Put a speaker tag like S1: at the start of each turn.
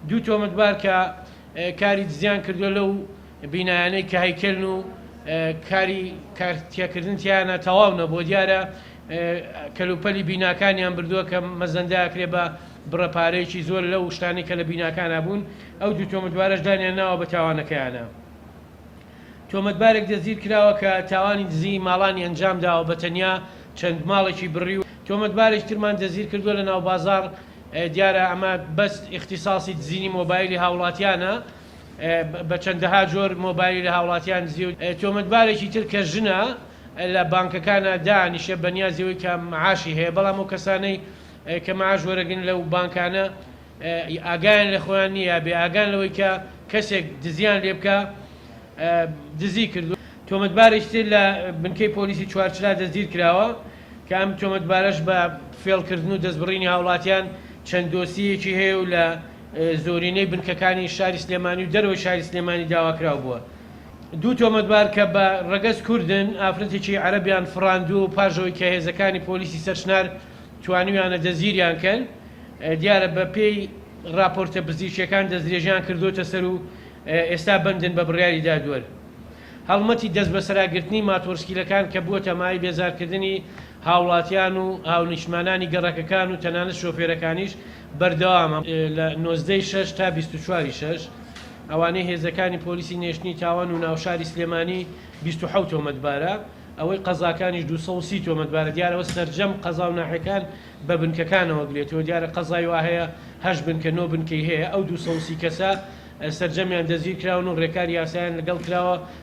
S1: دوو تۆمەتبار کە کاری دزیان کردووە لەو بینایانەی کە هەیکەلن و کاری کارتێکردن تیایانە تەواو نەبووە، دیارە کەلوپەلی بیناکانیان بردووە کە مەزەندە ئەکرێ بە بڕە پارەیەکی زۆر لەو شتانەی کە لە بیناکانا بوون، ئەو دوو تۆمەتبارەش دانیان ناوە بە تاوانەکەیانا. تۆمەتبارێک دەستگیر کراوە کە تاوانی دزیی ماڵانی ئەنجام داوە بە تەنیا چەند ماڵێکی بڕیوە. تۆمەتبارێکی ترمان دەستگیر کردووە لە ناوبازاڕ، دیارە ئەمە بەس ئیختیساسی دزینی مۆبایلی هاوڵاتیانە، بە چەندەها جۆر مۆبایلی لە هاوڵاتیان دزیوە. تۆمەتبارێکی تر کە ژنە لە بانکەکانا دانیشە بە نیازی ئەوەی کە معاشی هەیە، بەڵام ئەو کەسانەی کە معاش وەرەگرن لەو بانکانە ئاگایان لە خۆیان نییە یا بێ ئاگان لەوەی کە کەسێک دزیان لێ بکا دزی کردووە. تۆمەتبارێکی تر لە بنکەی پۆلیسی چوارچرا دەستگیر کراوە کە ئەم تۆمەتبارەش بە فێڵکردن و دەستبڕینی هاوڵاتیان چەند دۆسیەیەکی هەیە و لە زۆرینەی بنکەکانی شاری سلێمانی و دەرەوەی شاری سلێمانی داواکراو بووە. دوو تۆمەتبار کە بە ڕەگەز کوردن، ئافرەتێکی عەرەبیان فڕاندووە و پاش ئەوەی کە هێزەکانی پۆلیسی سەرچنار توانیویانە دەستگیریان کەن، دیارە بە پێی ڕاپۆرتە پزیشکیەکان دەستدرێژیان کردۆتە سەر و ئێستا بەندن بە بڕیاری دادوەر. هەڵمەتی دەستبەسەراگرتنی ماتۆڕسکیلەکان کە بووەتە مایەی بێزارکردنی هاوڵاتیان و هاونیشتمانانی گەڕەکەکان و تەنانەت شۆفێرەکانیش بەردەوامە. لە 19 ی شەش تا 24 ی شەش ئەوانەی هێزەکانی پۆلیسی نێشتنی تاوان و ناوشاری سلێمانی 27 تۆمەتبارە، ئەوەی قەزاکانیش 230 تۆمەتبارە، دیارە ئەوە سەرجەم قەزا و ناحیەکان بە بنکەکانەوە گرێتەوە، دیارە قەزای وا هەیە هەشت بنکە نۆ بنکەی هەیە، ئەو 230 کەسە سەرجەمیان دەستگیرکراون و رێکاری یاسایان لەگەڵ کراوە.